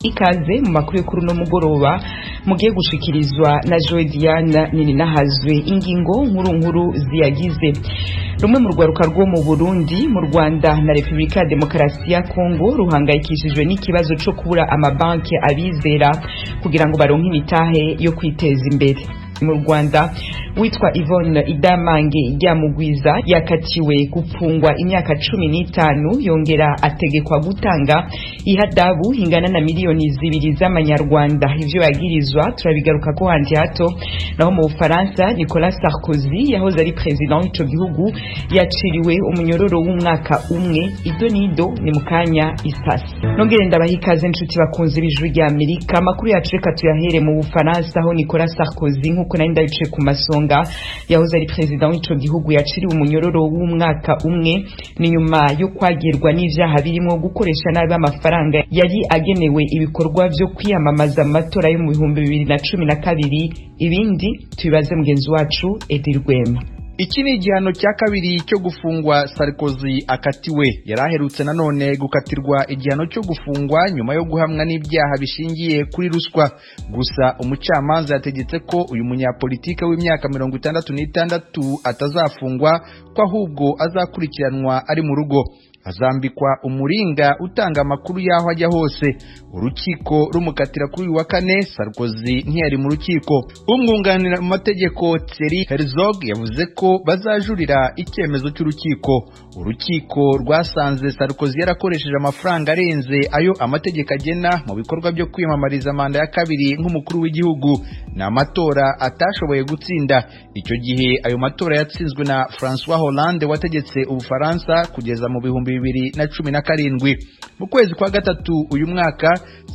Ikaze mu makuru yo kuri uno mugoroba mugiye gushikirizwa na Joy Diane Nininahazwe. Ingingo nkuru nkuru ziyagize: rumwe mu rwaruka rwo mu Burundi, mu Rwanda na Repubulika ya Demokarasi ya Kongo ruhangayikishijwe n'ikibazo co kubura amabanki abizera kugira ngo baronke imitahe yo kwiteza imbere. Mu Rwanda, witwa Yvonne Idamange Ryamugwiza yakatiwe gupfungwa imyaka 15, yongera ategekwa gutanga ihadabu ingana na miliyoni 2 z'amanyarwanda. Ivyo yagirizwa turabigaruka ko handi hato. Naho mu Bufaransa, Nicolas Sarkozy yahoze ari president w'ico gihugu yaciriwe umunyororo w'umwaka umwe. Ido nido ni mukanya isasi. Nongere ndabaha ikaze, nshuti bakunze b'Ijwi rya Amerika. Amakuru yacu reka tuyahere mu Bufaransa, aho Nicolas Sarkozy, nkuko nari ndabice ku masonga, yahoze ari president w'ico gihugu yaciriwe umunyororo w'umwaka umwe. Ni nyuma yo kwagirwa n'ivyaha birimo gukoresha nabi amafaranga yari agenewe ibikorwa vyo kwiyamamaza mu matora yo mu 2012. Ibindi tubibaze mugenzi wacu Edi Rwema. Iki ni igihano cya kabiri cyo gufungwa Sarkozy akatiwe. Yari aherutse nanone gukatirwa igihano cyo gufungwa nyuma yo guhamwa n'ibyaha bishingiye kuri ruswa. Gusa umucamanza yategetse ko uyu munyapolitike w'imyaka 66 atazafungwa, ko ahubwo azakurikiranwa ari mu rugo, azambikwa umuringa utanga amakuru y'aho ajya hose. Urukiko rumukatira kuri uyu wa kane, Sarkozy ntiyari mu rukiko. Umwunganira mu mategeko Thierry Herzog yavuze ko bazajurira icyemezo cy'urukiko. Urukiko rwasanze Sarkozy yarakoresheje amafaranga arenze ayo amategeko agena mu bikorwa byo kwiyamamariza manda ya kabiri nk'umukuru w'igihugu. Ni amatora atashoboye gutsinda. Icyo gihe ayo matora yatsinzwe na Francois Hollande wategetse Ubufaransa kugeza mu 2017. Mu kwezi kwa gatatu uyu mwaka,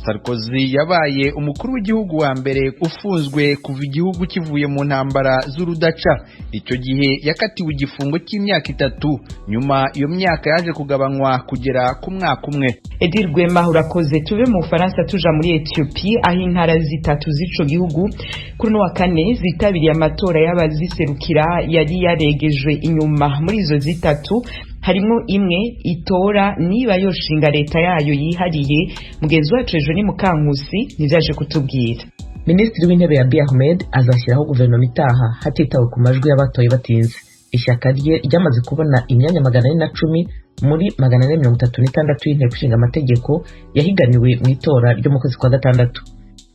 Sarkozy yabaye umukuru w'igihugu wa mbere ufunzwe kuva igihugu kivuye mu ntambara z'urudaca. Icyo gihe yakatiwe igifungo cy'imyaka 3, nyuma iyo myaka yaje kugabanywa kugera ku mwaka umwe. Edi Rwema, urakoze. Tuve mu Bufaransa tuja muri Ethiopia, aho intara zitatu z'ico gihugu kuri no wa kane zitabiriye amatora y'abaziserukira yari yaregejwe inyuma. Muri izo zitatu harimo imwe itora niba yoshinga leta yayo yihariye. Mugenzi wacu ejo ni Mukankusi nivyaje kutubwira. Minisitiri w'Intebe Abiy Ahmed azashyiraho guverinoma itaha hatitawe ku majwi y'abatoye batinze. Ishyaka rye ryamaze kubona imyanya 410 muri 436 y'Inteko Ishinga Amategeko yahiganiwe mu itora ryo mu kwezi kwa gatandatu.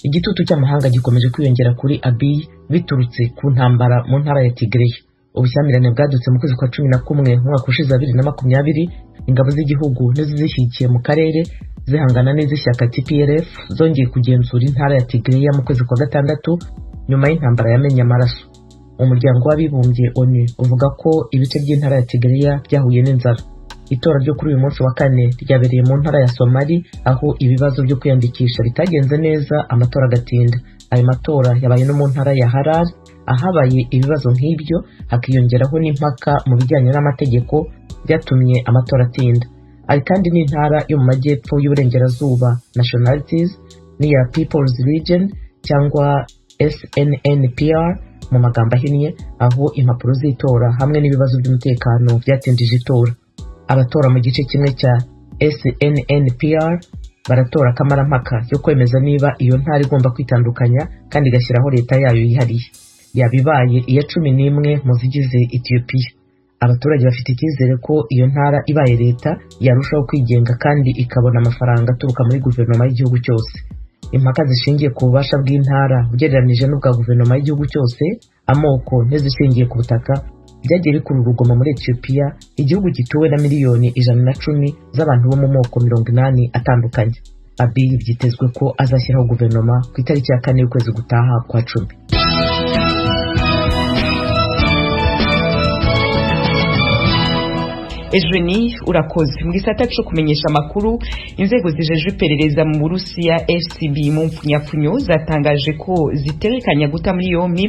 Igitutu cy'amahanga gikomeje kwiyongera kuri Abiy biturutse ku ntambara mu ntara ya Tigray. Ubushyamirane bwadutse mu kwezi kwa 11 umwaka ushize 2020, ingabo z'igihugu n'izizishyigikiye mu karere zihangana n'iz'ishyaka TPLF zongeye kugenzura intara ya Tigray mu kwezi kwa gatandatu nyuma y'intambara yamenye amaraso. Umuryango w'Abibumbye ONU uvuga ko ibice by'intara ya Tigray byahuye n'inzara. Itora ryo kuri uyu munsi wa kane ryabereye mu ntara ya Somali, aho ibibazo byo kwiyandikisha bitagenze neza, amatora agatinda. Ayo matora yabaye no mu ntara ya Harar, ahabaye ibibazo nk'ibyo, hakiyongeraho n'impaka mu bijyanye n'amategeko byatumye amatora atinda. Hari kandi n'intara yo mu majyepfo y'uburengerazuba Nationalities n'iya People's Region cyangwa SNNPR mu magambo ahinnye, aho impapuro z'itora hamwe n'ibibazo by'umutekano byatindije itora. Abatora mu gice kimwe cya SNNPR baratora akamarampaka yo kwemeza niba iyo ntara igomba kwitandukanya kandi igashyiraho leta yayo yihariye, yaba ibaye iya 11 mu zigize Ethiopia. Abaturage bafite icyizere ko iyo ntara ibaye leta yarushaho kwigenga kandi ikabona amafaranga aturuka muri guverinoma y'igihugu cyose. Impaka zishingiye ku bubasha bw'intara ugereranije n'ubwa guverinoma y'igihugu cyose, amoko n'izishingiye ku butaka byagiye bikurura urugomo muri Ethiopia, igihugu gituwe na miliyoni 110 z'abantu bo mu moko 80 atandukanye. Abiy byitezwe ko azashyiraho guverinoma ku itariki ya 4 y'ukwezi gutaha kwa 10. Ejeni, urakoze. Mu gisata co kumenyesha amakuru, inzego zijejwe iperereza mu Burusiya, FCB mu mpfunyapfunyo, zatangaje ko ziterekanya guta muri yompi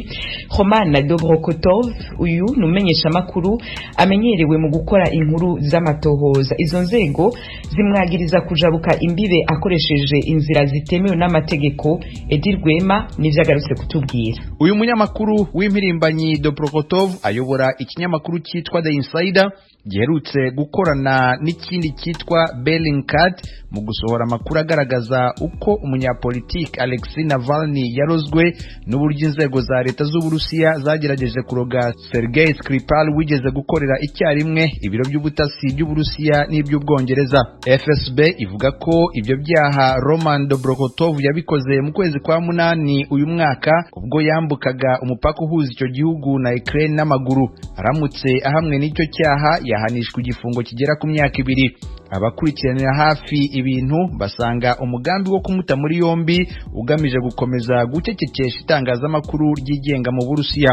Roman Dobrokotov. Uyu ni umumenyesha amakuru amenyerewe mu gukora inkuru z'amatohoza. Izo nzego zimwagiriza kujabuka imbibe akoresheje inzira zitemewe n'amategeko. Edi Rwema nivyo agarutse kutubwira. Uyu munyamakuru w'impirimbanyi Dobrokotov ayobora ikinyamakuru cyitwa The Insider. Giherutse gukorana n'ikindi cyitwa Bellingcat mu gusohora amakuru agaragaza uko umunyapolitiki Alexei Navalny yarozwe n'uburyo inzego za leta z'Uburusiya zagerageje kuroga Sergei Skripal wigeze gukorera icyarimwe ibiro by'ubutasi by'Uburusiya n'iby'Ubwongereza. FSB ivuga ko ibyo byaha Roman Dobrokhotov yabikoze mu kwezi kwa 8 uyu mwaka ubwo yambukaga umupaka uhuza icyo gihugu na Ukraine n'amaguru. Aramutse ahamwe n'icyo cyaha yahanishwa igifungo kigera ku myaka 2. Abakurikiranira hafi ibintu basanga umugambi wo kumuta muri yombi ugamije gukomeza gucecekesha itangazamakuru ryigenga mu Burusiya.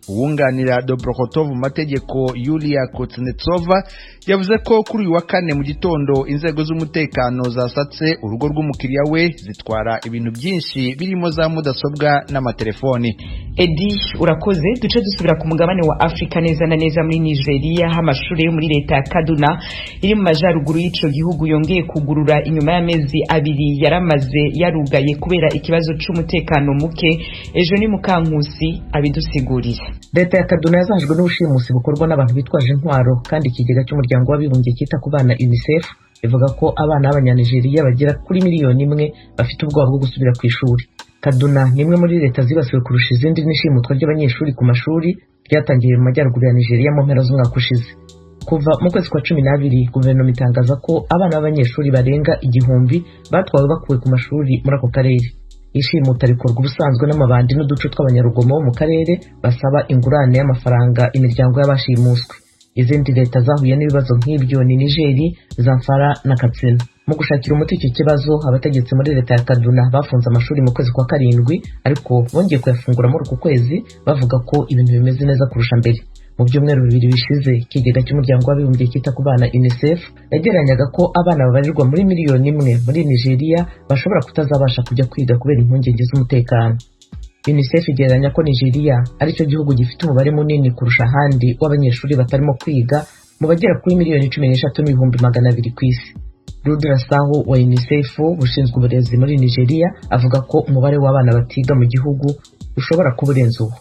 Uwunganira Dobrokhotov mu mategeko Yulia Kuznetsova yavuze ko kuri uyu wa kane mu gitondo inzego z'umutekano zasatse urugo rw'umukiriya we zitwara ibintu byinshi birimo za mudasobwa n'amatelefoni. Edi, urakoze. Duce dusubira ku mugabane wa Afrika neza na neza muri Nigeria, aho amashuri yo muri leta ya Kaduna iri mu majaruguru y'ico gihugu yongeye kugurura inyuma y'amezi 2 yaramaze yarugaye kubera ikibazo c'umutekano muke. Ejo ni Mukankusi abidusigurira. Leta ya Kaduna yazahajwe n'ubushimusi bukorwa n'abantu bitwaje intwaro, kandi ikigega cy'umuryango w'abibumbye cyita ku bana UNICEF ivuga ko abana b'abanyanigeriya bagera kuri miliyoni 1 bafite ubwoba bwo gusubira ku ishuri. Kaduna ni imwe muri leta zibasiwe kurusha izindi n'ishimutwa ry'abanyeshuri ku mashuri ryatangiye mu majyaruguru ya Nigeria mu mpera z'umwaka ushize. Kuva mu kwezi kwa 12 guverinoma itangaza ko abana b'abanyeshuri barenga 1000 batwawe bakuwe ku mashuri muri ako karere. Ishimuta rikorwa ubusanzwe n'amabandi n'uduce tw'abanyarugomo bo mu karere basaba ingurane y'amafaranga imiryango y'abashimuswe. Izindi leta zahuye n'ibibazo nk'ibyo ni Nigeri, Zamfara na Katsina. Mu gushakira umuti iki kibazo, abategetsi muri leta ya Kaduna bafunze amashuri mu kwezi kwa 7, ariko bongeye kuyafungura muri uku kwezi bavuga ko ibintu bimeze neza kurusha mbere. Mu byumweru 2 bishize, ikigega cy'umuryango w'abibumbye cyita ku bana UNICEF yagereranyaga ko abana babarirwa muri miliyoni 1 muri Nigeria bashobora kutazabasha kujya kwiga kubera impungenge z'umutekano. UNICEF igereranya ko Nigeria aricyo gihugu gifite umubare munini kurusha ahandi w'abanyeshuri batarimo kwiga mu bagera kuri miliyoni 13,200,000 ku isi. Rudra Sahu wa UNICEF ushinzwe uburezi muri Nigeria avuga ko umubare w'abana batiga mu gihugu ushobora kuba urenze uwo.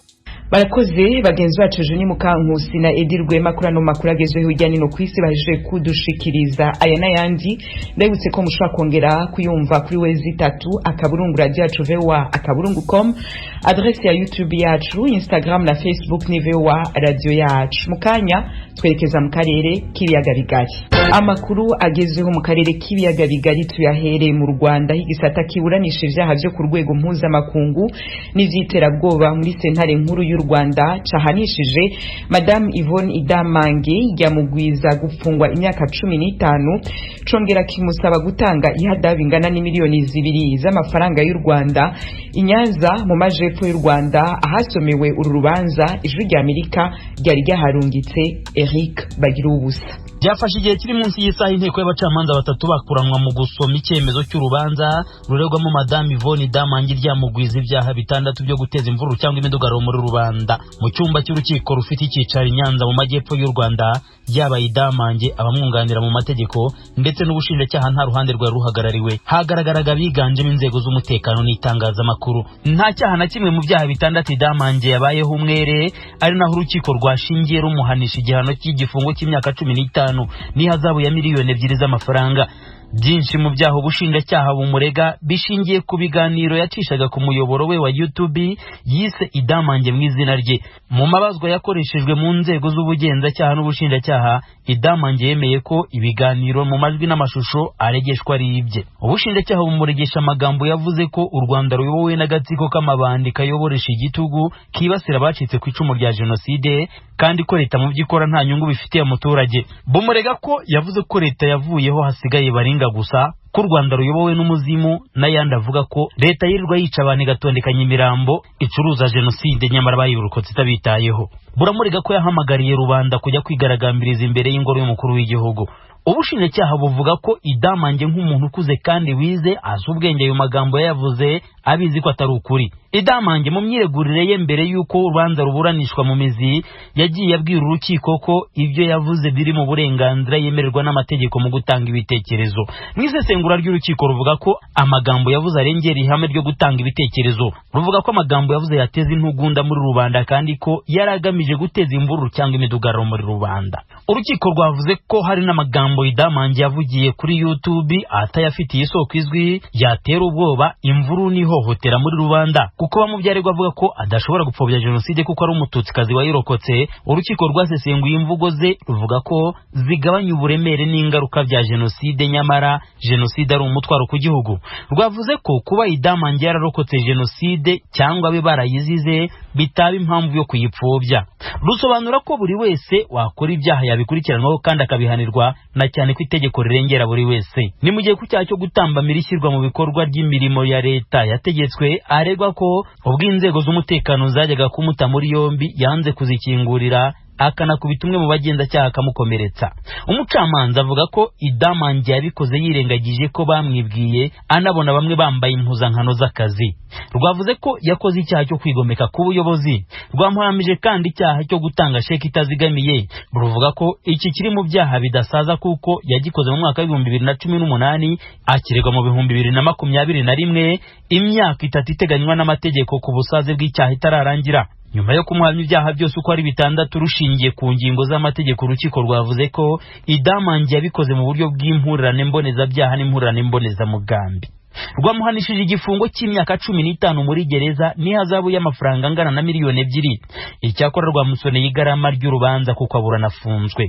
Barakoze bagenzi bacu Juni Mukankusi na Edi Rwema kuri ano makuru agezweho hirya no hino ku isi baje kudushikiriza aya n'ayandi. Ndabibutse ko mushobora kongera kuyumva kuri wezi 3 akaburungu radio yacu voa akaburungu.com, adresse ya YouTube yacu, Instagram na Facebook ni VOA radio yacu. Mukanya twerekeza mu karere k'ibiyaga bigari. Amakuru agezweho mu karere k'ibiyaga bigari tuyahere mu Rwanda, igisata kiburanisha ivyaha vyo ku rwego mpuzamakungu n'ivy'iterabwoba muri sentare nkuru y'u Rwanda cahanishije Madame Yvonne Idamange yamugwiza gufungwa imyaka 15, congera kimusaba gutanga ihadabu ingana n'imiliyoni 2 z'amafaranga y'u Rwanda. I Nyanza mu majepfo y'u Rwanda ahasomewe uru rubanza, Ijwi rya Amerika ryari ryaharungitse Eric Bagiruwubusa. Byafashe igihe kiri munsi y'isaha inteko y'abacamanza batatu bakuranwa mu gusoma icyemezo cy'urubanza ruregwamo Madame Yvonne Idamange ryamugwiza ibyaha 6 byo guteza imvururu cyangwa imidugararo muri rubanda. Mu cyumba cy'urukiko rufite icyicaro i Nyanza mu majyepfo y'u Rwanda, yaba Idamange, abamwunganira mu mategeko ndetse n'ubushinjacyaha nta ruhande rwari ruhagarariwe. Hagaragaraga abiganjemo inzego z'umutekano n'itangazamakuru. Nta cyaha na kimwe mu byaha 6 Idamange yabayeho umwere, ari naho urukiko rwashingiye rumuhanisha igihano cy'igifungo cy'imyaka 15 n'ihazabu ya miliyoni 2 z'amafaranga. Byinshi mu byaha ubushinjacyaha bumurega bishingiye ku biganiro yacishaga ku muyoboro we wa YouTube yise Idamange mu izina rye. Mu mabazwa yakoreshejwe mu nzego z'ubugenzacyaha n'ubushinjacyaha, Idamange yemeye ko ibiganiro mu majwi n'amashusho aregeshwa ari ibye. Ubushinjacyaha bumuregesha amagambo yavuze ko u Rwanda ruyobowe n'agatsiko k'amabandi kayoboresha igitugu kibasira abacitse ku icumu rya jenoside, kandi ko leta mu by'ikora nta nyungu bifitiye umuturage. Bumurega ko yavuze ko leta yavuyeho hasigaye baringa gusa, ko u Rwanda ruyobowe n'umuzimu, n'ayandi avuga ko leta yirirwa yica abantu igatondekanya imirambo icuruza jenoside nyamara bayirokotse itabitayeho. Buramurega ko yahamagariye rubanda kujya kwigaragambiriza imbere y'ingoro y'umukuru w'igihugu. Ubushinjacyaha buvuga ko Idamange nk'umuntu ukuze kandi wize azi ubwenge ayo magambo yayavuze abizi ko atari ukuri. Idamange mu myiregurire ye mbere y'uko urubanza ruburanishwa mu mizi yagiye abwira urukiko ko ibyo yavuze biri mu burenganzira yemererwa n'amategeko mu gutanga ibitekerezo. Mu isesengura ry'urukiko ruvuga ko amagambo yavuze arengera ihame ryo gutanga ibitekerezo. Ruvuga ko amagambo yavuze yateza intugunda muri rubanda kandi ko yari agamije guteza imvururu cyangwa imidugararo muri rubanda. Urukiko rwavuze ko hari n'amagambo Idamange yavugiye kuri YouTube atayafitiye isoko izwi yatera ubwoba, imvururu n'ihohotera muri rubanda. Kuko bamubyarirwa avuga ko adashobora gupfobya jenoside kuko ari umututsikazi wayirokotse, urukiko rwasesenguye imvugo ze ruvuga ko zigabanya uburemere n'ingaruka bya jenoside, nyamara jenoside ari umutwaro ku gihugu. Rwavuze ko kuba Idamange yararokotse jenoside cyangwa abe barayizize bitaba impamvu yo kuyipfobya. Rusobanura ko buri wese wakora ibyaha yabikurikiranwaho kandi akabihanirwa, na cyane ko itegeko rirengera buri wese. Ni mu gihe ku cyaha cyo gutambamira ishyirwa mu bikorwa ry'imirimo ya leta yategetswe aregwa ko ubwo inzego z'umutekano zajyaga kumuta muri yombi yanze kuzikingurira akanakubita umwe mu bagenzacyaha akamukomeretsa. Umucamanza avuga ko Idamange yabikoze yirengagije ko bamwibwiye anabona bamwe bambaye impuzankano z'akazi. Rwavuze ko yakoze icyaha cyo kwigomeka ku buyobozi. Rwamuhamije kandi icyaha cyo gutanga sheki itazigamiye. Ruvuga ko iki kiri mu byaha bidasaza kuko yagikoze mu mwaka w'ibihumbi 2018 akiregwa mu 2021, imyaka itatu iteganywa n'amategeko ku busaze bw'icyaha itararangira. Nyuma yo kumuhamya ibyaha byose uko ari bitandatu rushingiye ku ngingo z'amategeko, urukiko rwavuze ko Idamange yabikoze mu buryo bw'impurirane mbonezabyaha n'impurirane mbonezamugambi. Rwamuhanishije igifungo cy'imyaka 15 muri gereza n'ihazabu y'amafaranga angana na miliyoni 2. Icyakora rwamusoneye igarama ry'urubanza kuko aburanafunzwe.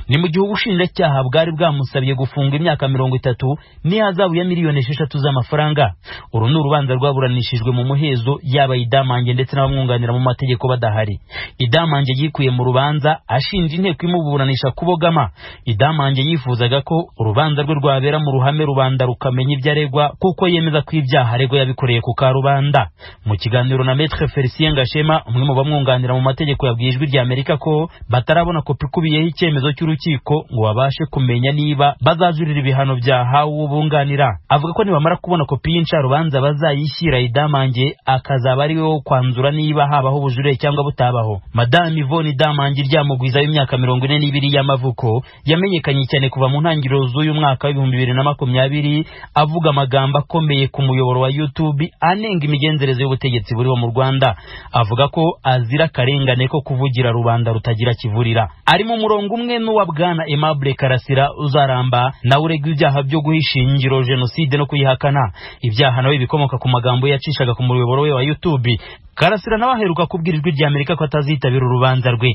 Ni mu gihe ubushinjacyaha bwari bwamusabye gufunga imyaka 30 n'ihazabu ya miliyoni 6 z'amafaranga. Uru ni urubanza rwaburanishijwe mu muhezo, yaba Idamange ndetse n'abamwunganira mu mategeko badahari. Idamange yikuye mu rubanza ashinja inteko imuburanisha kubogama. Idamange yifuzaga ko urubanza rwe rwabera mu ruhame rubanda rukamenya ibyo aregwa, kuko yemeza ko ibyaha aregwa yabikoreye ku karubanda. Mu kiganiro na Maître Felicien Gashema, umwe mu bamwunganira mu mategeko, yabwiye Ijwi rya Amerika ko batarabona kopi ikubiyeho icyemezo cy'urukiko ngo babashe kumenya niba bazajurira ibihano byahawe uwo bunganira. Avuga ko nibamara kubona kopi y'incarubanza bazayishyira Idamange, akazaba ari we wo kwanzura niba habaho ubujurire cyangwa butabaho. Madame Yvonne Idamange Iryamugwiza w'imyaka 42 y'amavuko yamenyekanye cyane kuva mu ntangiriro z'uyu mwaka w'ibihumbi 2020 avuga amagambo akomeye ku muyoboro wa YouTube anenga imigenzereze y'ubutegetsi buriho mu Rwanda. Avuga ko azira akarengane ko kuvugira rubanda rutagira kivurira. Ari mu murongo umwe n'uwa Bwana Aimable Karasira Uzaramba, nawe uregwa ibyaha byo guhisha ingiro jenoside no kuyihakana. Ibyaha nawe bikomoka ku magambo yacishaga ku muyoboro we wa YouTube. Karasira nawe aheruka kubwira Ijwi rya Amerika ko atazitabira urubanza rwe.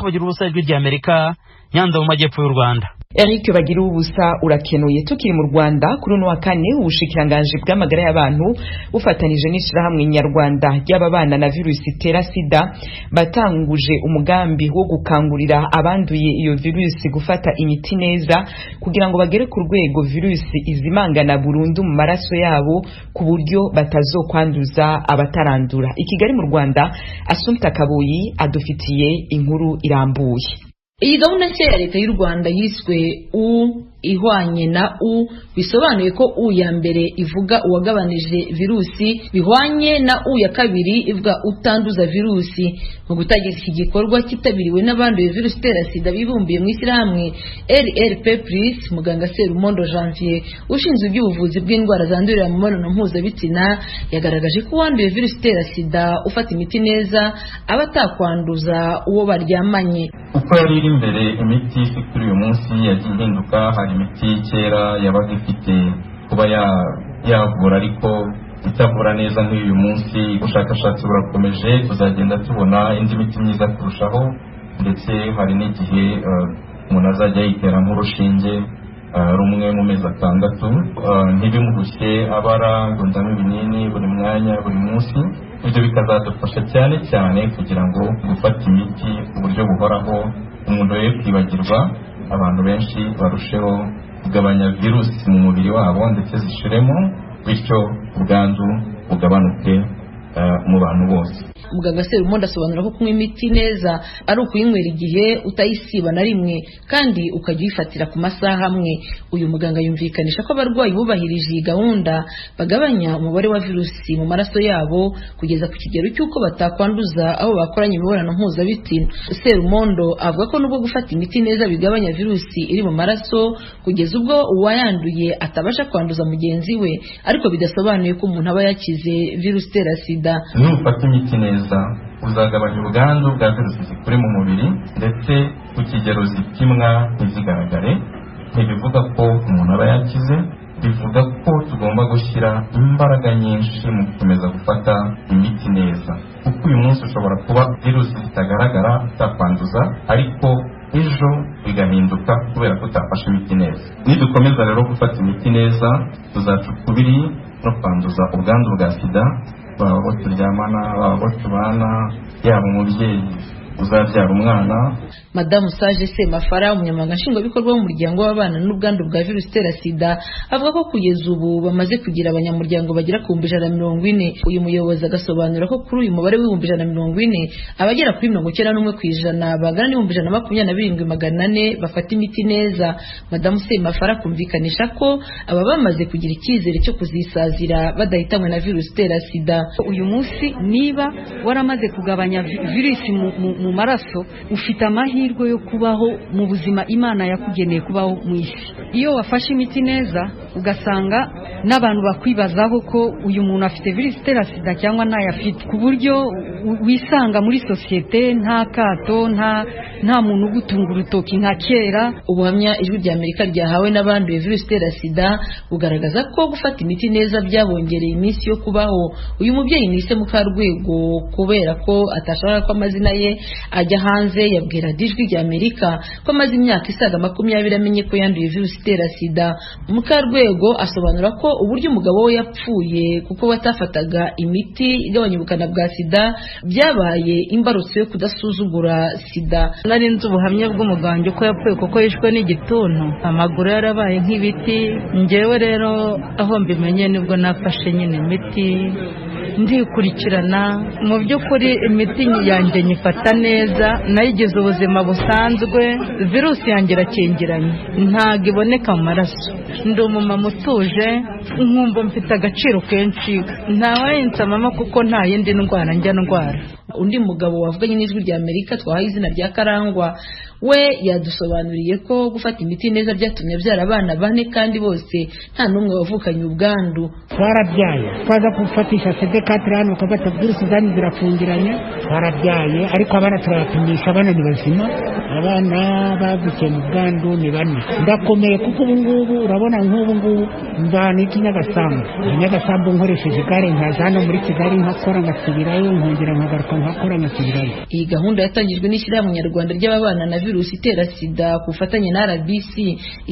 Bagira ubusa, Ijwi rya Amerika, Nyanza mu majyepfo y'u Rwanda. Eric bagira ubusa urakenuye. Tukiri mu Rwanda, kuri uno wa kane ubushikiranganje bw'amagara y'abantu bufatanije n'ishirahamwe nyarwanda ry'ababana na virusi itera sida batanguje umugambi wo gukangurira abanduye iyo virusi gufata imiti neza kugira ngo bagere ku rwego virusi izimangana burundu mu maraso yabo ku buryo batazokwanduza abatarandura. I Kigali mu Rwanda, Assumpta Kabuyi adufitiye inkuru irambuye. Iyi gahunda nshya ya leta y'u Rwanda yiswe U ihwanye na U, bisobanuye ko U ya mbere ivuga uwagabanije virusi bihwanye na U ya kabiri ivuga utanduza virusi. Mu gutangiza iki gikorwa cyitabiriwe n'abanduye virusi itera sida bibumbiye mu ishyirahamwe RRP+, muganga Serumondo Janvier ushinzwe iby'ubuvuzi bw'indwara zandurira mu mibonano mpuzabitsina yagaragaje ko uwanduye virusi itera sida ufata imiti neza aba atakwanduza uwo baryamanye. Uko yari iri imbere, imiti ifite uyu munsi yagiye ihinduka. Hari imiti kera yabaga ifite kuba yavura ariko itavura neza nk'uyu munsi. Ubushakashatsi burakomeje, tuzagenda tubona indi miti myiza kurushaho, ndetse hari n'igihe umuntu azajya yitera nk'urushinge rumwe mu mezi 6, ntibimurushye abara ngo ndanywe ibinini buri mwanya buri munsi. Ibyo bikazadufasha cyane cyane kugira ngo gufata imiti ku buryo buhoraho umuntu ye kwibagirwa, abantu benshi barusheho kugabanya virusi mu mubiri wabo ndetse zishiremo, bityo ubwandu bugabanuke mu bantu bose. Muganga Serumondo asobanura ko kunywa imiti neza ari ukuyinywera igihe utayisiba na rimwe kandi ukajya uyifatira ku masaha amwe. Uyu muganga yumvikanisha ko abarwayi bubahirije iyi gahunda bagabanya umubare wa virusi mu maraso yabo kugeza ku kigero cy'uko batakwanduza abo bakoranye imibonano mpuzabitsina. Serumondo avuga ko nubwo gufata imiti neza bigabanya virusi iri mu maraso kugeza ubwo uwayanduye atabasha kwanduza mugenzi we, ariko bidasobanuye ko umuntu aba yakize virusi itera sida. Nufata imiti neza uzagabanya ubwandu bwa virusi zikuri mu mubiri ndetse ku kigero zipimwa ntizigaragare. Ntibivuga ko umuntu aba yakize, bivuga ko tugomba gushyira imbaraga nyinshi mu gukomeza gufata imiti neza, kuko uyu munsi ushobora kuba virusi zitagaragara utakwanduza, ariko ejo bigahinduka kubera ko utafashe imiti neza. Nidukomeza rero gufata imiti neza tuzaca ukubiri no kwanduza ubwandu bwa sida, baba abo turyamana, baba abo tubana, yaba umubyeyi uzabyara umwana. Madamu Sage Semafara, umunyamabanga nshingwabikorwa w'umuryango w'ababana n'ubwandu bwa virusi itera sida, avuga ko kugeza ubu bamaze kugira abanyamuryango bagera ku 140,000. Uyu muyobozi agasobanura ko kuri uyu mubare w'140,000 abagera kuri 91% bangana n'127,400 bafata imiti neza. Madamu Semafara akumvikanisha ko aba bamaze kugira icyizere cyo kuzisazira badahitanywe na virusi itera sida. Uyu munsi niba waramaze kugabanya virusi mu maraso, ufite amahirwe yo kubaho mu buzima Imana yakugeneye kubaho mu isi. Iyo wafashe imiti neza ugasanga n'abantu bakwibazaho ko uyu muntu afite virusi itera sida cyangwa ntayafite, ku buryo wisanga muri sosiyete nta kato, nta muntu ugutunga urutoki nka kera. Ubuhamya Ijwi rya Amerika ryahawe n'abanduye virusi itera sida bugaragaza ko gufata imiti neza byabongereye iminsi yo kubaho. Uyu mubyeyi ni se Mukarwego, kubera ko atashaka ko amazina ye ajya hanze, yabwira Ijwi rya Amerika ko amaze imyaka isaga 20 amenye ko yanduye virusi itera sida. Mukarwego asobanura ko uburyo umugabo we yapfuye kuko batafataga imiti igabanya ubukana bwa sida byabaye imbarutso yo kudasuzugura sida. Nari nzi ubuhamya bw'umuganga uko yapfuye kuko yishwe n'igituntu, amaguru yarabaye nk'ibiti. Njyewe rero aho mbimenye nibwo nafashe nyine imiti ndikurikirana. Mu by'ukuri imiti yanjye nyifata neza, nayigize ubuzima busanzwe. Virusi yanjye irakingiranye, ntabwo iboneka mu maraso. Ndi umumama utuje, nkumva mfite agaciro kenshi, ntawayinsabamo kuko nta yindi ndwara njya ndwara. Undi mugabo wavuganye n'Ijwi rya Amerika twahaye izina rya Karangwa, we yadusobanuriye ko gufata imiti neza byatumye abyara abana 4 kandi bose nta n'umwe wavukanye ubwandu. Twarabyaye twaza gufatisha CD4 hano bakabata virusi zanyu zirafungiranye. Twarabyaye ariko abana turabapimisha, abana ni bazima, abana bavukiye mu bwandu ni 4. Ndakomeye kuko ubu ngubu urabona nk'ubu ngubu mvana iki Nyagasambu, Nyagasambu nkoresheje igare nkaza hano muri Kigali nkakora ngasubirayo, nkongera nkagaruka nkakora ngasubirayo. Iyi gahunda yatangijwe n'ishyirahamwe nyarwanda ry'ababana na virusi itera sida ku bufatanye na RBC,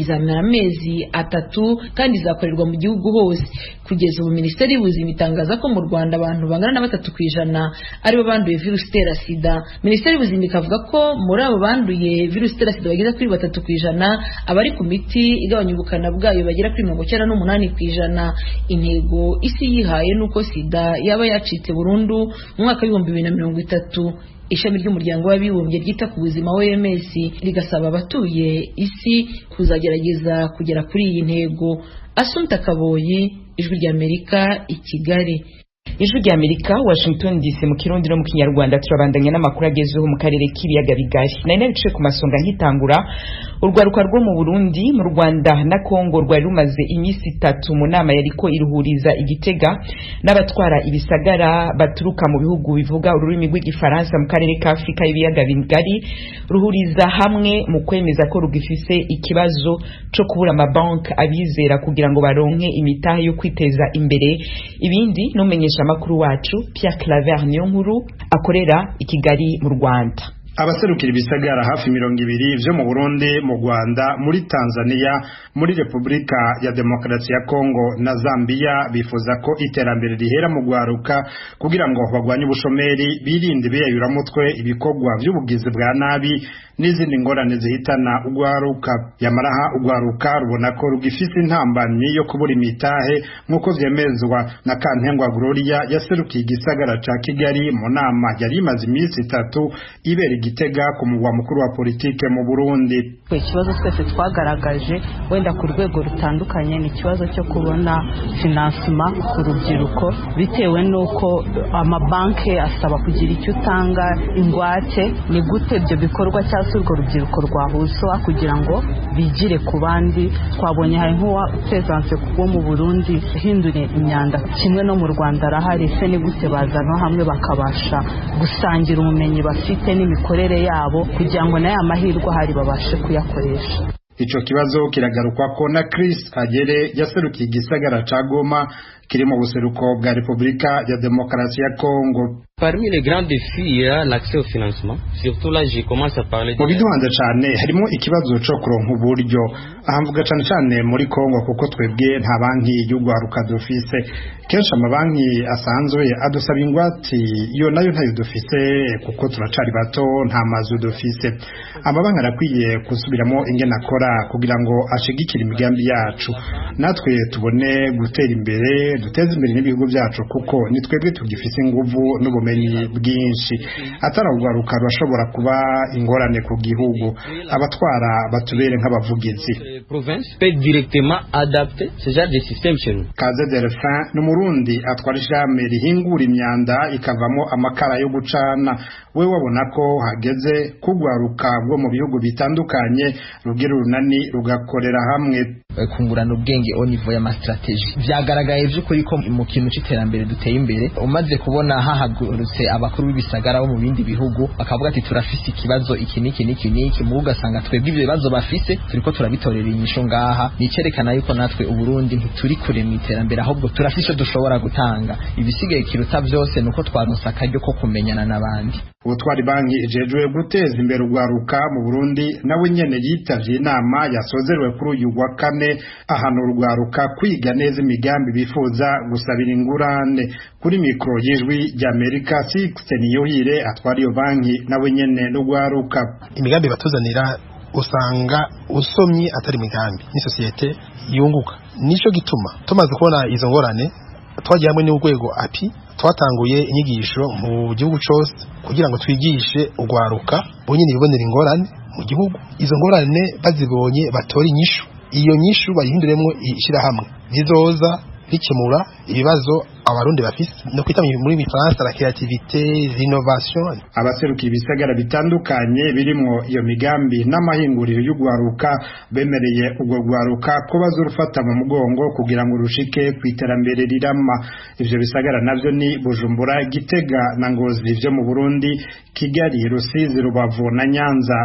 izamara amezi 3 kandi izakorerwa mu gihugu hose. Kugeza ubu Minisiteri y'Ubuzima itangaza ko mu Rwanda abantu bangana na 3% aribo banduye virusi itera sida. Minisiteri y'Ubuzima ikavuga ko muri abo banduye virusi itera sida bagera kuri 3% abari ku miti igabanya ubukana bwayo bagera kuri 98%. Intego isi yihaye nuko sida yaba yacitse burundu mu mwaka w'2030. Ishami ry'umuryango w'abibumbye ryita ku buzima OMS rigasaba abatuye isi kuzagerageza kugera kuri iyi ntego. Asumta Kaboyi, Ijwi rya Amerika, i Kigali. Ijwi rya Amerika, Washington DC, mu Kirundi no mu Kinyarwanda. Turabandanya n'amakuru agezeho mu karere k'ibiyaga bigari. Nari nabicaye ku masonga nkitangura. Urwaruka rwo mu Burundi, mu Rwanda na Kongo rwari rumaze iminsi 3 mu nama yariko iruhuriza Igitega n'abatwara ibisagara baturuka mu bihugu bivuga ururimi rw'igifaransa mu karere ka Afrika y'ibiyaga bigari, ruhuriza hamwe mu kwemeza ko rugifise ikibazo co kubura amabanki abizera kugira ngo baronke imitahe yo kwiteza imbere. Ibindi numenyesha makuru wacu Pierre Claver Niyonkuru akorera i Kigali mu Rwanda. Abaserukira ibisagara hafi 20 vyo mu Burundi, mu Rwanda, muri Tanzania, muri Republika ya Demokarasi ya Kongo na Zambia bifuza ko iterambere rihera mu gwaruka kugira ngo bagwanye ubushomeri, birinde ibiyayuramutwe, ibikorwa vy'ubugizi bwa nabi n'izindi ngorane zihitana ugwaruka. Yamaraha ugwaruka rubona ko rugifise intambamyi yo kubura imitahe, nk'uko vyemezwa na Kantengwa Gloria yaserukiye igisagara ca Kigali mu nama yari imaze iminsi 3 ibera Gitega ku mugwa mukuru wa politike mu Burundi. Ikibazo twese twagaragaje wenda ku rwego rutandukanye ni ikibazo cyo kubona financement ku rubyiruko, bitewe n'uko amabanki asaba kugira icyo utanga ingwate. Ni gute ibyo bikorwa cyangwa se urwo rubyiruko rwahuzwa kugira ngo bigire ku bandi? Twabonye hari nk'uwa pesanse wo mu Burundi uhindura imyanda, kimwe no mu Rwanda arahari. Se ni gute bazanwa hamwe bakabasha gusangira ubumenyi bafite n'imikorere yabo kugira ngo nayo amahirwe ahari babashe kuyakoresha? Ico kibazo kiragarukwa ko na Chris Agere yaserukiye igisagara ca Goma kiri mu buseruko bwa Republika ya Demokarasi ya Kongo. Parmi les grands défis, il y a l'accès au financement. Surtout là, je commence à parler. Mu biduhanze cane harimo ikibazo co kuronka uburyo. Aha mvuga cane cane muri Kongo, kuko twebwe nta banki y'ugwaruka dufise. Kenshi amabanki asanzwe adusaba ingwate, iyo nayo ntayo dufise kuko turacari bato, nta mazu dufise. Amabanki arakwiye gusubiramo ingene akora kugira ngo ashigikire imigambi yacu, natwe tubone gutera imbere, duteze imbere n'ibihugu byacu, kuko ni twebwe tugifise inguvu n'ubumenyi bwinshi. Ataragwaruka rurashobora kuba ingorane ku gihugu. Abatwara batubere nk'abavugizi. Kaze Delphin ni Umurundi atwara ishirahamwe rihingura imyanda ikavamo amakara yo gucana. We wabona ko hageze kugwaruka rwo mu bihugu bitandukanye rugira urunani rugakorera hamwe. Kungurana ubwenge au niveau y'ama stratégies, vyagaragaye vy'ukuri ko mu kintu c'iterambere duteye imbere. Umaze kubona hahagurutse abakuru b'ibisagara bo mu bindi bihugu bakavuga ati turafise ikibazo iki n'iki n'iki n'iki, mu ugasanga twebwe ivyo bibazo bafise turiko turabitorera inyishu ngaha, ni icerekana yuko natwe Uburundi ntituri kure mu iterambere, ahubwo turafise ico dushobora gutanga. Ibisigaye kiruta vyose nuko twaronse akaryo ko kumenyana n'abandi. Ubutwari banki ijejwe guteza imbere urwaruka mu Burundi nawe nyene yitavye inama yasozerewe kuri uyu wa kane, ahanura urwaruka kwiga neza imigambi bifuza gusabira ingurane. Kuri mikro y'Ijwi ry'Amerika, Sixten Niyohire atwara iyo banki nawe nyene n'urwaruka. Imigambi batuzanira usanga usomye atari imigambi ni société yunguka. Nico gituma tumaze kubona izo ngorane, twagiye hamwe n'urwego API, twatanguye inyigisho mu gihugu cose kugira ngo twigishe urwaruka bo nyene bibonera ingorane mu gihugu. Izo ngorane bazibonye batora inyishu, iyo nyishu bayihinduremwo ishyirahamwe rizoza rikemura ibibazo Abarundi bafise, no kwita muri Faransa la créativité, l'innovation. Abaserukiye ibisagara bitandukanye birimwo iyo migambi n'amahinguriro y'ugwaruka bemereye urwo rwaruka ko bazorufata mu mugongo kugira ngo rushike ku iterambere rirama. Ivyo bisagara navyo ni Bujumbura, Gitega na Ngozi vyo mu Burundi, Kigali, Rusizi, Rubavu na Nyanza.